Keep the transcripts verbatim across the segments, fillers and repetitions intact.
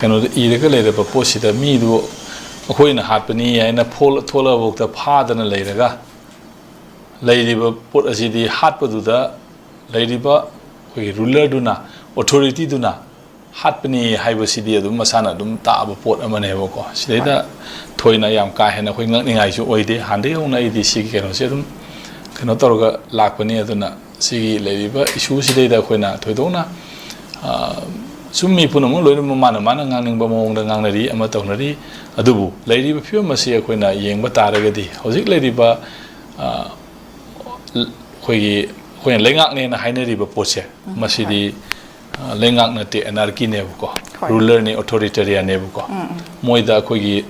ꯀꯩꯅꯣꯗ ꯏꯔꯒ ꯂꯩꯔꯕ ꯄꯣꯠꯁꯤꯗ ꯃꯤꯗꯨ ꯑꯩꯈꯣꯏꯅ ꯍꯥꯠꯄꯅꯤ ꯍꯥꯏꯅ ꯐꯣꯜ-, ꯊꯣꯛꯂꯛꯑꯐꯥꯎꯗ ꯐꯥꯗꯅ ꯂꯩꯔꯒ ꯂꯩꯔꯤꯕ ꯄꯣꯠ ꯑꯁꯤꯗꯤ ꯍꯥꯠꯄꯗꯨꯗ ꯂꯩꯔꯤꯕ ꯑꯩꯈꯣꯏꯒꯤ ꯔꯨꯂꯔꯗꯨꯅ, ꯑꯣꯊꯣꯔꯤꯇꯤꯗꯨꯅ ꯍꯥꯠꯄꯅꯤ ꯍꯥꯏꯕꯁꯤꯗꯤ ꯑꯗꯨꯝ ꯃꯁꯥꯅ ꯑꯗꯨꯝ ꯇꯥꯛꯑꯕ ꯄꯣꯠ ꯑꯃꯅꯦꯕꯀꯣ꯫ ꯁꯤꯗꯩꯗ ꯊꯣꯏꯅ ꯌꯥꯝ ꯀꯥ ꯍꯦꯟꯅ ꯑꯩꯈꯣꯏ ꯉꯛꯅꯤꯡꯉꯥꯏꯁꯨ ꯑꯣꯏꯗꯦ꯫ ꯍꯥꯟꯅꯗꯒꯤ ꯍꯧꯅ ꯑꯩꯗꯤ ꯁꯤꯒꯤ ꯀꯩꯅꯣꯁꯦ ꯑꯗꯨꯝ ꯀꯩꯅꯣ ꯇꯧꯔꯒ ꯂꯥꯛꯄꯅꯤ꯫ ꯑꯗꯨꯅ ꯁꯤꯒꯤ ꯂꯩꯔꯤꯕ ꯏꯁꯨꯁꯤꯗꯩꯗ ꯑꯩꯈꯣꯏꯅ ꯊꯣꯏꯗꯣꯛꯅ, ꯑ, ꯁꯨꯝ ꯃꯤ ꯄꯨꯝꯅꯃꯛ ꯂꯣꯏꯅꯃꯛ ꯃꯥꯅ ꯃꯥꯅ ꯉꯥꯡꯅꯤꯡꯕ ꯃꯑꯣꯡꯗ ꯉꯥꯡꯅꯔꯤ ꯑꯃ ꯇꯧꯅꯔꯤ꯫ ꯑꯗꯨꯕꯨ ꯂꯩꯔꯤꯕ ꯐꯤꯕꯝ ꯑꯁꯤ ꯑꯩꯈꯣꯏꯅ ꯌꯦꯡꯕ ꯇꯥꯔꯒꯗꯤ ꯍꯧꯖꯤꯛ ꯂꯩꯔꯤꯕ, ꯑ, ꯑꯩꯈꯣꯏꯒꯤ, ꯑꯩꯈꯣꯏꯅ ꯂꯩꯉꯥꯛꯅꯦꯅ ꯍꯥꯏꯅꯔꯤꯕ ꯄꯣꯠꯁꯦ, ꯎꯝ, ꯃꯁꯤꯗꯤ, ꯍꯣꯏ꯫ ꯑ, ꯂꯩꯉꯥꯛ ꯅꯠꯇꯦ, ꯑꯦꯅꯥꯔꯀꯤꯅꯦꯕꯀꯣ꯫ ꯍꯣꯏ꯫ ꯔꯨꯂꯔꯅꯤ, ꯑꯣꯊꯣꯔꯤꯇꯦꯔꯤꯌꯥꯟꯅꯦꯕꯀꯣ꯫ ꯎꯝ, ꯎꯝ꯫ ꯃꯣꯏꯗ ꯑꯩꯈꯣꯏꯒꯤ,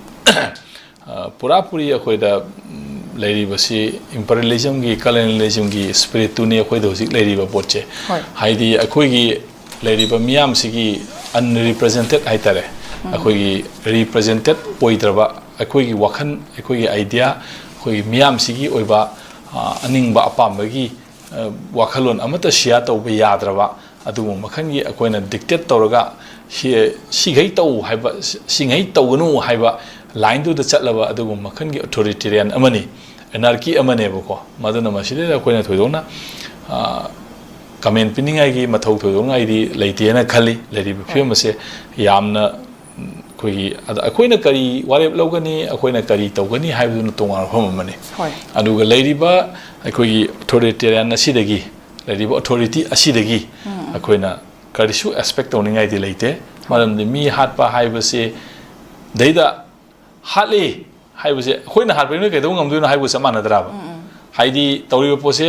ꯑ, ꯄꯨꯔꯥ ꯄꯨꯔꯤ ꯑꯩꯈꯣꯏꯗ, ꯎꯝ, ꯂꯩꯔꯤꯕꯁꯤ ꯏꯝꯄꯔꯤꯌꯦꯂꯤꯖꯝꯒꯤ, ꯀꯂꯣꯅꯤꯌꯦꯂꯤꯖꯝꯒꯤ ꯁ꯭ꯄꯤꯔꯤꯠꯇꯨꯅꯤ ꯑꯩꯈꯣꯏꯗ ꯍꯧꯖꯤꯛ ꯂꯩꯔꯤꯕ ꯄꯣꯠꯁꯦ꯫ ꯍꯣꯏ꯫ ꯍꯥꯏꯗꯤ ꯑꯩꯈꯣꯏꯒꯤ ꯂꯩꯔꯤꯕ ꯃꯤꯌꯥꯝꯁꯤꯒꯤ ꯑꯟꯔꯤꯄ꯭ꯔꯖꯦꯟꯇꯦꯠ ꯍꯥꯏꯇꯥꯔꯦ꯫ ꯎꯝ꯫ ꯑꯩꯈꯣꯏꯒꯤ ꯔꯤꯄ꯭ꯔꯖꯦꯟꯇꯦꯠ ꯑꯣꯏꯗ꯭ꯔꯕ, ꯑꯩꯈꯣꯏꯒꯤ ꯋꯥꯈꯜ, ꯑꯩꯈꯣꯏꯒꯤ ꯑꯥꯏꯗꯤꯌꯥ, ꯑꯩꯈꯣꯏꯒꯤ ꯃꯤꯌꯥꯝꯁꯤꯒꯤ ꯑꯣꯏꯕ, ꯑ, ꯑꯅꯤꯡꯕ ꯑꯄꯥꯝꯕꯒꯤ, ꯑ, ꯋꯥꯈꯜꯂꯣꯟ ꯑꯃꯠꯇ ꯁꯤꯌꯥꯔ ꯇꯧꯕ ꯌꯥꯗ꯭ꯔꯕ, ꯑꯗꯨꯒꯨꯝꯕ ꯃꯈꯜꯒꯤ ꯑꯩꯈꯣꯏꯅ ꯗꯤꯛꯇꯦꯠ ꯇꯧꯔꯒ ꯁꯤ-, ꯁꯤꯈꯩ ꯇꯧ ꯍꯥꯏꯕ, ꯁꯤ-, ꯁꯤꯉꯩ ꯇꯧꯒꯅꯨ ꯍꯥꯏꯕ ꯂꯥꯏꯟꯗꯨꯗ ꯆꯠꯂꯕ ꯑꯗꯨꯒꯨꯝꯕ ꯃꯈꯜꯒꯤ ꯑꯣꯊꯣꯔꯤꯇꯦꯔꯤꯌꯥꯟ ꯑꯃꯅꯤ, ꯑꯦꯅꯥꯔꯀꯤ ꯑꯃꯅꯦꯕꯀꯣ꯫ ꯃꯗꯨꯅ ꯃꯁꯤꯗꯩꯗ ꯑꯩꯈꯣꯏꯅ ꯊꯣꯏꯗꯣꯛꯅ, ꯑ, ꯀꯃꯦꯟ ꯄꯤꯅꯤꯡꯉꯥꯏꯒꯤ ꯃꯊꯧ ꯊꯣꯏꯗꯣꯛꯅ ꯑꯩꯗꯤ ꯂꯩꯇꯦꯅ ꯈꯜꯂꯤ꯫ ꯂꯩꯔꯤꯕ ꯐꯤꯕꯝ ꯑꯁꯦ ꯌꯥꯝꯅ, ꯎꯝ, ꯑꯩꯈꯣꯏꯒꯤ, ꯑꯗ ꯑꯩꯈꯣꯏꯅ ꯀꯔꯤ ꯋꯥꯔꯦꯞ ꯂꯧꯒꯅꯤ, ꯑꯩꯈꯣꯏꯅ ꯀꯔꯤ ꯇꯧꯒꯅꯤ ꯍꯥꯏꯕꯗꯨꯅ ꯇꯣꯉꯥꯟꯕ ꯋꯥꯐꯝ ꯑꯃꯅꯤ꯫ ꯍꯣꯏ꯫ ꯑꯗꯨꯒ ꯂꯩꯔꯤꯕ ꯑꯩꯈꯣꯏꯒꯤ ꯑꯣꯊꯣꯔꯤꯇꯦꯔꯤꯌꯥꯟ ꯑꯁꯤꯗꯒꯤ, ꯂꯩꯔꯤꯕ ꯑꯣꯊꯣꯔꯤꯇꯤ ꯑꯁꯤꯗꯒꯤ ꯎꯝ, ꯎꯝ꯫ ꯑꯩꯈꯣꯏꯅ ꯀꯔꯤꯁꯨ ꯑꯦꯛꯁꯄꯦꯛ ꯇꯧꯅꯤꯡꯉꯥꯏꯗꯤ ꯂꯩꯇꯦ꯫ ꯃꯔꯝꯗꯤ ꯃꯤ ꯍꯥꯠꯄ ꯍꯥꯏꯕꯁꯦ ꯗꯩꯗ ꯍꯥꯠꯂꯤ ꯍꯥꯏꯕꯁꯦ ꯑꯩꯈꯣꯏꯅ ꯍꯥꯠꯄꯗꯤ ꯅꯣꯏ ꯀꯩꯗꯧ ꯉꯝꯗꯣꯏꯅꯣ ꯍꯥꯏꯕꯒ ꯆꯞ ꯃꯥꯟꯅꯗ꯭ꯔꯥꯕ? ꯎꯝ, ꯎꯝ꯫ ꯍꯥꯏꯗꯤ ꯇꯧꯔꯤꯕ ꯄꯣꯠꯁꯦ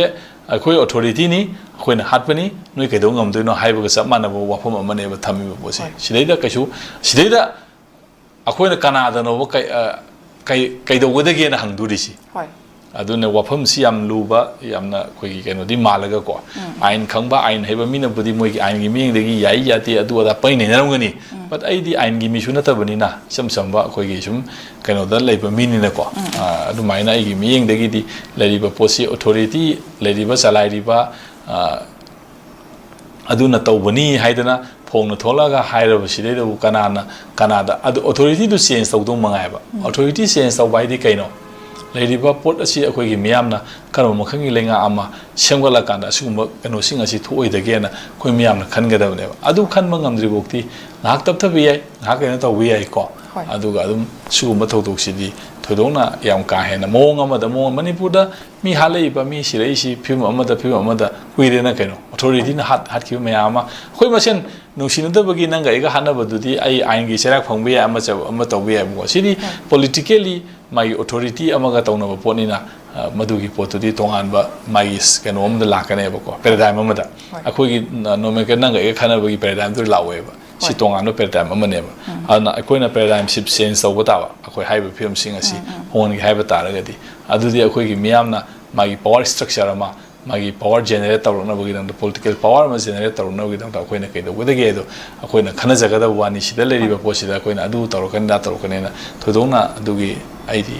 ꯑꯩꯈꯣꯏ ꯑꯣꯊꯣꯔꯤꯇꯤꯅꯤ, ꯑꯩꯈꯣꯏꯅ ꯍꯥꯠꯄꯅꯤ, ꯅꯣꯏ ꯀꯩꯗꯧ ꯉꯝꯗꯣꯏꯅꯣ ꯍꯥꯏꯕꯒ ꯆꯞ ꯃꯥꯟꯅꯕ ꯋꯥꯐꯝ ꯑꯃꯅꯦꯕ ꯊꯝꯃꯤꯕ ꯄꯣꯠꯁꯦ꯫ ꯍꯣꯏ꯫ ꯁꯤꯗꯩꯗ ꯀꯩꯁꯨ, ꯁꯤꯗꯩꯗ ꯑꯩꯈꯣꯏꯅ ꯀꯅꯥꯗꯅꯣꯕ ꯀꯩ-, ꯑ, ꯀꯩ-, ꯀꯩꯗꯧꯒꯗꯒꯦꯅ ꯍꯪꯗꯣꯔꯤꯁꯤ? ꯍꯣꯏ꯫ ꯑꯗꯨꯅ ꯋꯥꯐꯝꯁꯤ ꯌꯥꯝ ꯂꯨꯕ, ꯌꯥꯝꯅ ꯑꯩꯈꯣꯏꯒꯤ ꯀꯩꯅꯣꯗꯤ ꯃꯥꯜꯂꯒꯀꯣ, ꯎꯝ꯫ ꯑꯥꯏꯟ ꯈꯪꯕ, ꯑꯥꯏꯟ ꯍꯩꯕ ꯃꯤꯅꯕꯨꯗꯤ ꯃꯣꯏꯒꯤ ꯑꯥꯏꯟꯒꯤ ꯃꯤꯠꯌꯦꯡꯗꯒꯤ ꯌꯥꯏ ꯌꯥꯗꯦ ꯑꯗꯨ ꯑꯗꯥ ꯄꯩꯅꯩꯅꯔꯝꯒꯅꯤ꯫ ꯎꯝ꯫ But ꯑꯩꯗꯤ ꯑꯥꯏꯟꯒꯤ ꯃꯤꯁꯨ ꯅꯠꯇꯕꯅꯤꯅ, ꯏꯆꯝ ꯆꯝꯕ ꯑꯩꯈꯣꯏꯒꯤ ꯁꯨꯝ ꯀꯩꯅꯣꯗ ꯂꯩꯕ ꯃꯤꯅꯤꯅꯀꯣ, ꯎꯝ꯫ ꯑ, ꯑꯗꯨꯃꯥꯏꯅ ꯑꯩꯒꯤ ꯃꯤꯠꯌꯦꯡꯗꯒꯤꯗꯤ ꯂꯩꯔꯤꯕ ꯄꯣꯠꯁꯤ ꯑꯣꯊꯣꯔꯤꯇꯤ, ꯂꯩꯔꯤꯕ ꯆꯂꯥꯏꯔꯤꯕ, ꯑ, ꯑꯗꯨꯅ ꯇꯧꯕꯅꯤ ꯍꯥꯏꯗꯅ ꯐꯣꯡꯅ ꯊꯣꯛꯂꯛꯑꯒ ꯍꯥꯏꯔꯕꯁꯤꯗꯩꯗꯕꯨ ꯀꯅꯥꯅ ꯀꯅꯥꯗ ꯑꯗꯨ ꯑꯣꯊꯣꯔꯤꯇꯤꯗꯨ ꯆꯦꯟꯖ ꯇꯧꯗꯧ ꯃꯉꯥꯏꯕ꯫ ꯑꯣꯊꯣꯔꯤꯇꯤ ꯆꯦꯟꯖ ꯇꯧꯕ ꯍꯥꯏꯗꯤ ꯀꯩꯅꯣ? ꯂꯩꯔꯤꯕ ꯄꯣꯠ ꯑꯁꯤ ꯑꯩꯈꯣꯏꯒꯤ ꯃꯤꯌꯥꯝꯅ ꯀꯔꯝꯕ ꯃꯈꯜꯒꯤ ꯂꯩꯉꯥꯛ ꯑꯃ ꯁꯦꯝꯒꯠꯂꯀꯥꯟꯗ ꯑꯁꯤꯒꯨꯝꯕ ꯀꯩꯅꯣꯁꯤꯡ ꯑꯁꯤ ꯊꯣꯛꯑꯣꯏꯗꯒꯦꯅ ꯑꯩꯈꯣꯏ ꯃꯤꯌꯥꯝꯅ ꯈꯟꯒꯗꯕꯅꯦꯕ꯫ ꯑꯗꯨ ꯈꯟꯕ ꯉꯝꯗ꯭ꯔꯤꯐꯥꯎꯗꯤ ꯉꯥꯏꯍꯥꯛ ꯇꯞꯊꯕ ꯌꯥꯏ, ꯉꯥꯏꯍꯥꯛ ꯀꯩꯅꯣ ꯇꯧꯕ ꯌꯥꯏꯀꯣ꯫ ꯍꯣꯏ꯫ ꯑꯗꯨꯒ ꯑꯗꯨꯝ ꯁꯤꯒꯨꯝꯕ ꯊꯧꯗꯣꯛꯁꯤꯗꯤ ꯊꯣꯏꯗꯣꯛꯅ ꯌꯥꯝ ꯀꯥ ꯍꯦꯟꯅ ꯃꯑꯣꯡ ꯑꯃꯗ, ꯃꯑꯣꯡ ꯃꯅꯤꯄꯨꯔꯗ ꯃꯤ ꯍꯥꯠꯂꯛꯏꯕ, ꯃꯤ ꯁꯤꯔꯛꯏꯁꯤ ꯐꯤꯕꯝ ꯑꯃꯗ, ꯐꯤꯕꯝ ꯑꯃꯗ ꯀꯨꯏꯔꯦꯅ ꯀꯩꯅꯣ꯫ ꯑꯣꯊꯣꯔꯤꯇꯤꯅ ꯍꯥꯠ-, ꯍꯥꯠꯈꯤꯕ ꯃꯌꯥꯝ ꯑꯃ ꯑꯩꯈꯣꯏ ꯃꯁꯦꯟ ꯅꯨꯡꯁꯤꯅꯗꯕꯒꯤ ꯅꯪꯒ ꯑꯩꯒ ꯍꯥꯠꯅꯕꯗꯨꯗꯤ ꯑꯩ ꯑꯥꯏꯟꯒꯤ ꯆꯩꯔꯥꯛ ꯐꯪꯕ ꯌꯥꯏ, ꯑꯃ ꯆ-, ꯑꯃ ꯇꯧꯕ ꯌꯥꯏꯕꯀꯣ꯫ ꯁꯤꯗꯤ ꯄꯣꯂꯤꯇꯤꯀꯦꯜꯂꯤ ꯃꯥꯒꯤ ꯑꯣꯊꯣꯔꯤꯇꯤ ꯑꯃꯒ ꯇꯧꯅꯕ ꯄꯣꯠꯅꯤꯅ, ꯑ, ꯃꯗꯨꯒꯤ ꯄꯣꯠꯇꯨꯗꯤ ꯇꯣꯉꯥꯟꯕ ꯃꯥꯒꯤ ꯁ-, ꯀꯩꯅꯣ ꯑꯃꯗ ꯂꯥꯛꯀꯅꯦꯕꯀꯣ, ꯄꯦꯔꯥꯗꯥꯏꯝ ꯑꯃꯗ꯫ ꯍꯣꯏ꯫ ꯑꯩꯈꯣꯏꯒꯤ ꯅ-, ꯅꯣꯔꯃꯦꯜ ꯀ-, ꯅꯪꯒ ꯑꯩꯒ ꯈꯟꯅꯕꯒꯤ ꯄꯦꯔꯥꯗꯥꯏꯝꯗꯨ ꯂꯥꯛꯑꯣꯏꯕ꯫ ꯁꯤ ꯍꯣꯏ꯫ ꯇꯣꯉꯥꯟꯕ ꯄꯦꯔꯥꯗꯥꯏꯝ ꯑꯃꯅꯦꯕ꯫ ꯑꯗꯨꯅ ꯑꯩꯈꯣꯏꯅ ꯄꯦꯔꯥꯗꯥꯏꯝ ꯁꯤꯐ ꯆꯦꯟꯖ ꯇꯧꯕ ꯇꯥꯕ, ꯑꯩꯈꯣꯏ ꯍꯥꯏꯔꯤꯕ ꯐꯤꯕꯝꯁꯤꯡ ꯑꯁꯤ ꯍꯣꯡꯍꯟꯒꯦ ꯍꯥꯏꯕ ꯇꯥꯔꯒꯗꯤ, ꯑꯗꯨꯗꯤ ꯑꯩꯈꯣꯏꯒꯤ ꯃꯤꯌꯥꯝꯅ ꯃꯥꯒꯤ ꯄꯋꯥꯔ ꯁ꯭ꯇ꯭ꯔꯛꯆꯔ ꯑꯃ, ꯃꯥꯒꯤ ꯄꯋꯥꯔ ꯖꯦꯅꯦꯔꯦꯠ ꯇꯧꯔꯛꯅꯕꯒꯤꯗꯃꯛꯇ, ꯄꯣꯂꯤꯇꯤꯀꯦꯜ ꯄꯋꯥꯔ ꯑꯃ ꯖꯦꯅꯦꯔꯦꯠ ꯇꯧꯔꯛꯅꯕꯒꯤꯗꯃꯛꯇ ꯑꯩꯈꯣꯏꯅ ꯀꯩꯗꯧꯒꯗꯒꯦ ꯑꯗꯣ ꯑꯩꯈꯣꯏꯅ ꯈꯟꯅꯖꯒꯗꯕ ꯋꯥꯅꯤ꯫ ꯁꯤꯗ ꯂꯩꯔꯤꯕ ꯄꯣꯠꯁꯤꯗ ꯑꯩꯈꯣꯏꯅ ꯑꯗꯨ ꯇꯧꯔꯛꯀꯅꯤ, ꯑꯗꯥ ꯇꯧꯔꯛꯀꯅꯤꯅ ꯊꯣꯏꯗꯣꯛꯅ ꯑꯗꯨꯒꯤ ꯑꯩꯗꯤ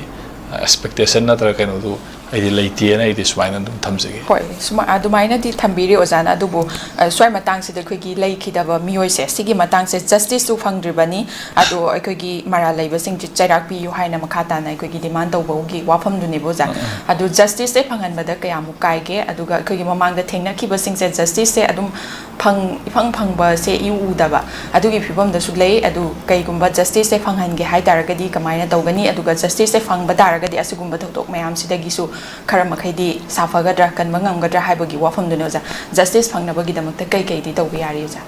ꯑꯦꯛꯁꯄꯦꯛꯇꯦꯁꯟ ꯅꯠꯇ꯭ꯔꯒ ꯀꯩꯅꯣꯗꯨ ꯑꯩꯗꯤ ꯂꯩꯇꯦꯅ ꯑꯩꯗꯤ ꯁꯨꯃꯥꯏꯅ ꯑꯗꯨꯝ ꯊꯝꯖꯒꯦ꯫ ꯍꯣꯏ, ꯁꯨꯃꯥꯏ-, ꯑꯗꯨꯃꯥꯏꯅꯗꯤ ꯊꯝꯕꯤꯔꯤ ꯑꯣꯖꯥꯅ꯫ ꯑꯗꯨꯕꯨ, ꯑ, ꯁ꯭ꯋꯥꯏ ꯃꯇꯥꯡꯁꯤꯗ ꯑꯩꯈꯣꯏꯒꯤ ꯂꯩꯈꯤꯗꯕ ꯃꯤꯑꯣꯏꯁꯦ, ꯁꯤꯒꯤ ꯃꯇꯥꯡꯁꯦ ꯖꯁꯇꯤꯁꯁꯨ ꯐꯪꯗ꯭ꯔꯤꯕꯅꯤ꯫ ꯑꯗꯣ ꯑꯩꯈꯣꯏꯒꯤ ꯃꯔꯥꯜ ꯂꯩꯕꯁꯤꯡꯁꯤ ꯆꯩꯔꯥꯛ ꯄꯤꯌꯨ ꯍꯥꯏꯅ ꯃꯈꯥ ꯇꯥꯅ ꯑꯩꯈꯣꯏꯒꯤ ꯗꯤꯃꯥꯟ ꯇꯧꯕꯒꯤ ꯋꯥꯐꯝꯗꯨꯅꯦꯕ ꯑꯣꯖꯥ꯫ ꯑꯗꯨ ꯖꯁꯇꯤꯁꯁꯦ ꯐꯪꯍꯟꯕꯗ ꯀꯌꯥꯃꯨꯛ ꯀꯥꯏꯒꯦ? ꯑꯗꯨꯒ ꯑꯩꯈꯣꯏꯒꯤ ꯃꯃꯥꯡꯗ ꯊꯦꯡꯅꯈꯤꯕꯁꯤꯡꯁꯦ ꯖꯁꯇꯤꯁꯁꯦ ꯑꯗꯨꯝ ꯐꯪ-, ꯏꯐꯪ ꯐꯪꯕꯁꯦ ꯏꯎ ꯎꯗꯕ ꯑꯗꯨꯒꯤ ꯐꯤꯕꯝꯗꯁꯨ ꯂꯩ꯫ ꯑꯗꯨ ꯀꯩꯒꯨꯝꯕ ꯖꯁꯇꯤꯁꯁꯦ ꯐꯪꯍꯟꯒꯦ ꯍꯥꯏ ꯇꯥꯔꯒꯗꯤ ꯀꯃꯥꯏꯅ ꯇꯧꯒꯅꯤ? ꯑꯗꯨꯒ ꯖꯁꯇꯤꯁꯁꯦ ꯐꯪꯕ ꯇꯥꯔꯒꯗꯤ ꯑꯁꯤꯒꯨꯝꯕ ꯊꯧꯗꯣꯛ ꯃꯌꯥꯝꯁꯤꯗꯒꯤꯁꯨ ꯈꯔ ꯃꯈꯩꯗꯤ ꯁꯥꯐꯒꯗ꯭ꯔꯥ, ꯀꯟꯕ ꯉꯝꯒꯗ꯭ꯔꯥ ꯍꯥꯏꯕꯒꯤ ꯋꯥꯐꯝꯗꯨꯅꯦ ꯑꯣꯖꯥ꯫ ꯖꯁꯇꯤꯁ ꯐꯪꯅꯕꯒꯤꯗꯃꯛꯇ ꯀꯩ ꯀꯩꯗꯤ ꯇꯧꯕ ꯌꯥꯔꯤ ꯑꯣꯖꯥ?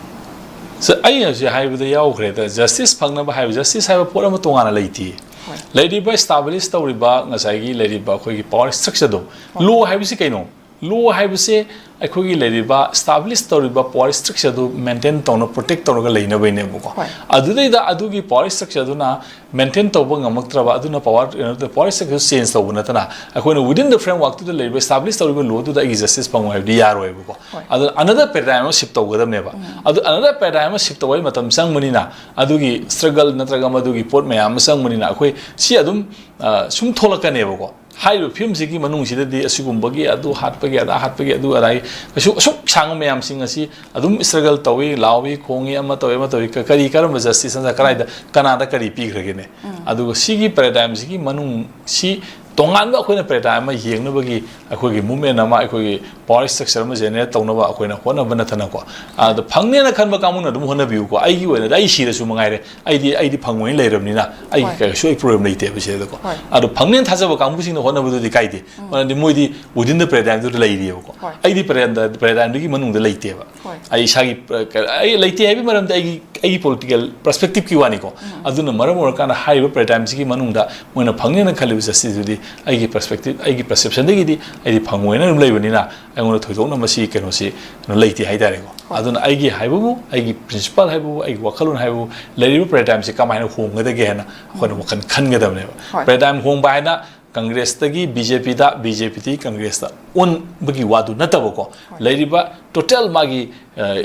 ꯁ-, ꯑꯩ ꯍꯧꯖꯤꯛ ꯍꯥꯏꯕꯗ ꯌꯥꯎꯈ꯭ꯔꯦꯗ, ꯖꯁꯇꯤꯁ ꯐꯪꯅꯕ ꯍꯥꯏꯕ, ꯖꯁꯇꯤꯁ ꯍꯥꯏꯕ ꯄꯣꯠ ꯑꯃ ꯇꯣꯉꯥꯟꯅ ꯂꯩꯇꯦ꯫ ꯍꯣꯏ꯫ ꯂꯩꯔꯤꯕ, ꯏꯁꯇꯥꯕ꯭ꯂꯤꯁ ꯇꯧꯔꯤꯕ ꯉꯁꯥꯏꯒꯤ ꯂꯩꯔꯤꯕ ꯑꯩꯈꯣꯏꯒꯤ ꯄꯋꯥꯔ ꯁ꯭ꯇ꯭ꯔꯛꯆꯔꯗꯣ, ꯂꯣ ꯍꯥꯏꯕꯁꯤ ꯀꯩꯅꯣ? ꯂꯣ ꯍꯥꯏꯕꯁꯦ ꯑꯩꯈꯣꯏꯒꯤ ꯂꯩꯔꯤꯕ, ꯏꯁꯇꯥꯕ꯭ꯂꯤꯁ ꯇꯧꯔꯤꯕ ꯄꯋꯥꯔ ꯁ꯭ꯇ꯭ꯔꯛꯆꯔꯗꯨ ꯃꯦꯟꯇꯦꯟ ꯇꯧꯅ, ꯄ꯭ꯔꯣꯇꯦꯛ ꯇꯧꯔꯒ ꯂꯩꯅꯕꯩꯅꯦꯕꯀꯣ꯫ ꯍꯣꯏ꯫ ꯑꯗꯨꯗꯩꯗ ꯑꯗꯨꯒꯤ ꯄꯋꯥꯔ ꯁ꯭ꯇ꯭ꯔꯛꯆꯔꯗꯨꯅ ꯃꯦꯟꯇꯦꯟ ꯇꯧꯕ ꯉꯝꯃꯛꯇ꯭ꯔꯕ, ꯑꯗꯨꯅ ꯄꯋꯥꯔ, ꯄꯋꯥꯔ ꯁ꯭ꯇ꯭ꯔꯛꯆꯔ ꯆꯦꯟꯖ ꯇꯧꯕ ꯅꯠꯇꯅ, ꯑꯩꯈꯣꯏꯅ within the framework ꯇꯨꯗ ꯂꯩꯔꯤꯕ, ꯏꯁꯇꯥꯕ꯭ꯂꯤꯁ ꯇꯧꯔꯤꯕ ꯂꯣꯗꯨꯗ ꯑꯩꯒꯤ ꯖꯁꯇꯤꯁ ꯐꯪꯉꯣꯏ ꯍꯥꯏꯕꯗꯤ ꯌꯥꯔꯣꯏꯕꯀꯣ꯫ ꯍꯣꯏ꯫ ꯑꯗꯨ another paradigm ꯑꯃ ꯁꯤꯐ ꯇꯧꯒꯗꯕꯅꯦꯕ꯫ ꯑꯗꯨ another paradigm ꯑꯃ ꯁꯤꯐ ꯇꯧꯕꯒꯤ ꯃꯇꯝ ꯆꯪꯕꯅꯤꯅ, ꯑꯗꯨꯒꯤ ꯁ꯭ꯇ꯭ꯔꯒꯜ ꯅꯠꯇ꯭ꯔꯒ ꯃꯗꯨꯒꯤ ꯄꯣꯠ ꯃꯌꯥꯝ ꯑꯃ ꯆꯪꯕꯅꯤꯅ, ꯑꯩꯈꯣꯏ ꯁꯤ ꯑꯗꯨꯝ, ꯑ, ꯁꯨꯝ ꯊꯣꯛꯂꯛꯀꯅꯦꯕꯀꯣ꯫ ꯍꯥꯏꯔꯤꯕ ꯐꯤꯂꯝꯁꯤꯒꯤ ꯃꯅꯨꯡꯁꯤꯗꯗꯤ ꯑꯁꯤꯒꯨꯝꯕꯒꯤ, ꯑꯗꯨ ꯍꯥꯠꯄꯒꯤ, ꯑꯗꯥ ꯍꯥꯠꯄꯒꯤ, ꯑꯗꯨ ꯑꯗꯥꯒꯤ ꯀꯩꯁꯨ ꯑꯁꯨꯛ ꯁꯥꯡꯕ ꯃꯌꯥꯝꯁꯤꯡ ꯑꯁꯤ ꯑꯗꯨꯝ struggle ꯇꯧꯏ, ꯂꯥꯎꯏ, ꯈꯣꯡꯏ, ꯑꯃ ꯇꯧꯏ, ꯑꯃ ꯇꯧꯏ, ꯀ- ꯀꯔꯤ, ꯀꯔꯝꯕ justice ꯅꯠꯇ꯭ꯔ ꯀꯗꯥꯏꯗ, ꯀꯅꯥꯗ ꯀꯔꯤ ꯄꯤꯈ꯭ꯔꯒꯦꯅꯦ? ꯑꯗꯨꯒ ꯁꯤꯒꯤ paradigm ꯁꯤꯒꯤ ꯃꯅꯨꯡ ꯁꯤ ꯇꯣꯉꯥꯟꯕ ꯑꯩꯈꯣꯏꯅ paradigm ꯑꯃ ꯌꯦꯡꯅꯕꯒꯤ ꯑꯩꯈꯣꯏꯒꯤ movement ꯑꯃ, ꯑꯩꯈꯣꯏꯒꯤ power structure ꯑꯃ generate ꯇꯧꯅꯕ ꯑꯩꯈꯣꯏꯅ ꯍꯣꯠꯅꯕ ꯅꯠꯇꯅꯀꯣ꯫ ꯑꯗ ꯐꯪꯅꯦꯅ ꯈꯟꯕ ꯀꯥꯡꯕꯨꯅ ꯑꯗꯨꯝ ꯍꯣꯠꯅꯕꯤꯌꯨꯀꯣ꯫ ꯑꯩꯒꯤ ꯑꯣꯏꯅꯗꯤ ꯑꯩ ꯁꯤꯔꯁꯨ ꯃꯉꯥꯏꯔꯦ, ꯑꯩꯗꯤ, ꯑꯩꯗꯤ ꯐꯪꯉꯣꯏꯅ ꯂꯩꯔꯕꯅꯤꯅ ꯑꯩꯒꯤ ꯍꯣꯏ꯫ ꯀꯩꯁꯨ ꯑꯩ problem ꯂꯩꯇꯦꯕ ꯁꯤꯗꯀꯣ꯫ ꯍꯣꯏ꯫ ꯑꯗꯣ ꯐꯪꯅꯦꯅ ꯊꯥꯖꯕ ꯀꯥꯡꯕꯨꯁꯤꯡꯅ ꯍꯣꯠꯅꯕꯗꯨꯗꯤ ꯀꯥꯏꯗꯦ꯫ ꯃꯔꯝꯗꯤ ꯃꯣꯏꯗꯤ within the paradigm ꯗꯨꯗ ꯂꯩꯔꯤꯑꯕꯀꯣ꯫ ꯍꯣꯏ꯫ ꯑꯩꯗꯤ paradigm, paradigm ꯗꯨꯒꯤ ꯃꯅꯨꯡꯗ ꯂꯩꯇꯦꯕ꯫ ꯍꯣꯏ꯫ ꯑꯩ ꯏꯁꯥꯒꯤ, ꯑ, ꯀ-, ꯑꯩ ꯂꯩꯇꯦ ꯍꯥꯏꯕꯒꯤ ꯃꯔꯝꯗꯤ ꯑꯩꯒꯤ, ꯑꯩꯒꯤ political perspective ꯀꯤ ꯋꯥꯅꯤꯀꯣ꯫ ꯑꯗꯨꯅ ꯃꯔꯝ ꯑꯣꯏꯔꯀꯥꯟꯗ ꯍꯥꯏꯔꯤꯕ paradigm ꯁꯤꯒꯤ ꯃꯅꯨꯡꯗ ꯃꯣꯏꯅ ꯐꯪꯅꯦꯅ ꯈꯜꯂꯤꯕ justice ꯗꯨꯗꯤ ꯑꯩꯒꯤ perspective, ꯑꯩꯒꯤ perception ꯗꯒꯤꯗꯤ ꯑꯩꯗꯤ ꯐꯪꯉꯣꯏꯅ ꯑꯗꯨꯝ ꯂꯩꯕꯅꯤꯅ ꯑꯩꯉꯣꯟꯗ ꯊꯣꯏꯗꯣꯛꯅ ꯃꯁꯤ ꯀꯩꯅꯣꯁꯤ ꯀꯩꯅꯣ ꯂꯩꯇꯦ ꯍꯥꯏꯇꯥꯔꯦꯀꯣ꯫ ꯍꯣꯏ꯫ ꯑꯗꯨꯅ ꯑꯩꯒꯤ ꯍꯥꯏꯕꯕꯨ, ꯑꯩꯒꯤ principle ꯍꯥꯏꯕꯕꯨ, ꯑꯩꯒꯤ ꯋꯥꯈꯜꯂꯣꯟ ꯍꯥꯏꯕꯕꯨ ꯂꯩꯔꯤꯕ paradigm ꯁꯤ ꯀꯃꯥꯏꯅ ꯍꯣꯡꯒꯗꯒꯦ ꯍꯥꯏꯅ ꯑꯩꯈꯣꯏꯅ ꯋꯥꯈꯜ ꯈꯟꯒꯗꯕꯅꯦꯕ꯫ ꯍꯣꯏ꯫ Paradigm ꯍꯣꯡꯕ ꯍꯥꯏꯅ Congress ꯇꯒꯤ B J P ꯗ, B J P ꯗꯒꯤ Congress ꯇ ꯑꯣꯟꯕꯒꯤ ꯋꯥꯗꯨ ꯅꯠꯇꯕꯀꯣ꯫ ꯍꯣꯏ꯫ ꯂꯩꯔꯤꯕ total ꯃꯥꯒꯤ, ꯑ,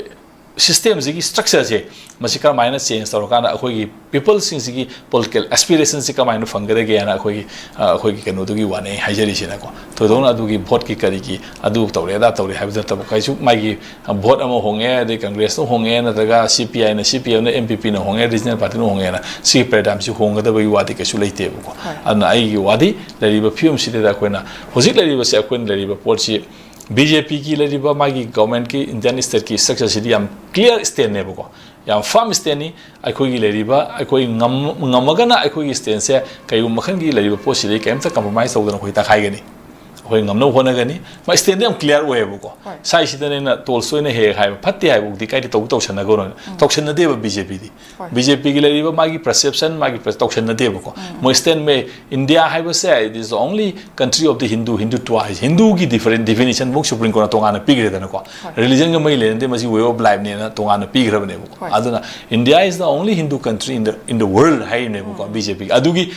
system ꯁꯤꯒꯤ structure ꯁꯦ ꯃꯁꯤ ꯀꯔꯝꯍꯥꯏꯅ change ꯇꯧꯔꯀꯥꯟꯗ ꯑꯩꯈꯣꯏꯒꯤ people ꯁꯤꯡꯁꯤꯒꯤ political aspiration ꯁꯤ ꯀꯃꯥꯏꯅ ꯐꯪꯒꯗꯒꯦ ꯍꯥꯏꯅ ꯑꯩꯈꯣꯏꯒꯤ, ꯑ, ꯑꯩꯈꯣꯏꯒꯤ ꯀꯩꯅꯣꯗꯨꯒꯤ ꯋꯥꯅꯤ ꯑꯩ ꯍꯥꯏꯖꯔꯤꯁꯤꯅꯀꯣ꯫ ꯊꯣꯏꯗꯣꯛꯅ ꯑꯗꯨꯒꯤ vote ꯀꯤ ꯀꯔꯤꯒꯤ ꯑꯗꯨ ꯇꯧꯔꯦ ꯑꯗꯥ ꯇꯧꯔꯦ ꯍꯥꯏꯕꯗꯨ ꯅꯠꯇꯕ, ꯀꯩꯁꯨ ꯃꯥꯒꯤ, ꯑ, vote ꯑꯃ ꯍꯣꯡꯉꯦ, ꯑꯗꯩ Congress ꯅ ꯍꯣꯡꯉꯦ, ꯅꯠꯇ꯭ꯔꯒ C P I ꯅ, C P M ꯅ, N P P ꯅ ꯍꯣꯡꯉꯦ, regional party ꯅ ꯍꯣꯡꯉꯦꯅ ꯁꯤꯒꯤ paradigm ꯁꯤ ꯍꯣꯡꯒꯗꯕꯒꯤ ꯋꯥꯗꯤ ꯀꯩꯁꯨ ꯂꯩꯇꯦꯕꯀꯣ꯫ ꯍꯣꯏ꯫ ꯑꯗꯨꯅ ꯑꯩꯒꯤ ꯋꯥꯗꯤ ꯂꯩꯔꯤꯕ ꯐꯤꯕꯝꯁꯤꯗꯩꯗ ꯑꯩꯈꯣꯏꯅ ꯍꯧꯖꯤꯛ ꯂꯩꯔꯤꯕꯁꯦ, ꯑꯩꯈꯣꯏꯅ ꯂꯩꯔꯤꯕ ꯄꯣꯠꯁꯤ B J P ꯒꯤ ꯂꯩꯔꯤꯕ ꯃꯥꯒꯤ government ꯀꯤ Indian state ꯀꯤ structure ꯁꯤꯗꯤ ꯌꯥꯝ clear stand ꯅꯦꯕꯀꯣ, ꯌꯥꯝ firm stand ꯅꯤ꯫ ꯑꯩꯈꯣꯏꯒꯤ ꯂꯩꯔꯤꯕ, ꯑꯩꯈꯣꯏ ꯉꯝ-, ꯉꯝꯃꯒꯅ ꯑꯩꯈꯣꯏꯒꯤ stand ꯁꯦ ꯀꯩꯒꯨꯝꯕ ꯃꯈꯜꯒꯤ ꯂꯩꯔꯤꯕ ꯄꯣꯠꯁꯤꯗꯩ ꯀꯩꯝꯇ compromise ꯇꯧꯗꯅ ꯑꯩꯈꯣꯏ ꯇꯛꯈꯥꯏꯒꯅꯤ, ꯑꯩꯈꯣꯏ ꯉꯝꯅꯕ ꯍꯣꯠꯅꯒꯅꯤ꯫ ꯃꯥ stand ꯗꯤ ꯌꯥꯝ clear ꯑꯣꯏꯌꯦꯕꯀꯣ꯫ ꯍꯣꯏ꯫ ꯁ꯭ꯋꯥꯏꯁꯤꯗꯅꯦ ꯑꯩꯅ Tolstoy ꯅ ꯍꯦꯛ ꯍꯦꯛ ꯍꯥꯏꯕ, "ꯐꯠꯇꯦ ꯍꯥꯏꯕ ꯎꯗꯤ ꯀꯥꯏꯗꯤ ꯇꯧ-, ꯇꯧꯁꯟꯅꯒꯅꯣꯅ"꯫ ꯎꯝ꯫ ꯇꯧꯁꯟꯅꯗꯦꯕ B J P ꯗꯤ꯫ ꯍꯣꯏ꯫ B J P ꯒꯤ ꯂꯩꯔꯤꯕ ꯃꯥꯒꯤ perception, ꯃꯥꯒꯤ ꯄ꯭ꯔ-, ꯇꯧꯁꯟꯅꯗꯦꯕꯀꯣ꯫ ꯎꯝ꯫ ꯃꯣꯏ stand ꯃꯦ-, India ꯍꯥꯏꯕꯁꯦ, it is the only country of the Hindu, Hindutva ꯍꯥꯏꯁꯦ꯫ ꯍꯤꯟꯗꯨꯒꯤ different definition ꯐꯧ Supreme Court ꯅ ꯇꯣꯉꯥꯟꯅ ꯄꯤꯈ꯭ꯔꯦꯗꯅꯀꯣ꯫ ꯍꯣꯏ꯫ Religion ꯒ ꯃꯔꯤ ꯂꯩꯅꯗꯦ, ꯃꯁꯤ way of life ꯅꯦꯅ ꯇꯣꯉꯥꯟꯅ ꯄꯤꯈ꯭ꯔꯕꯅꯦꯕꯀꯣ꯫ ꯍꯣꯏ꯫ ꯑꯗꯨꯅ India is the only Hindu country in the, in the world ꯍꯥꯏꯔꯤꯅꯦꯕꯀꯣ, um. B J P ꯒꯤ꯫ ꯑꯗꯨꯒꯤ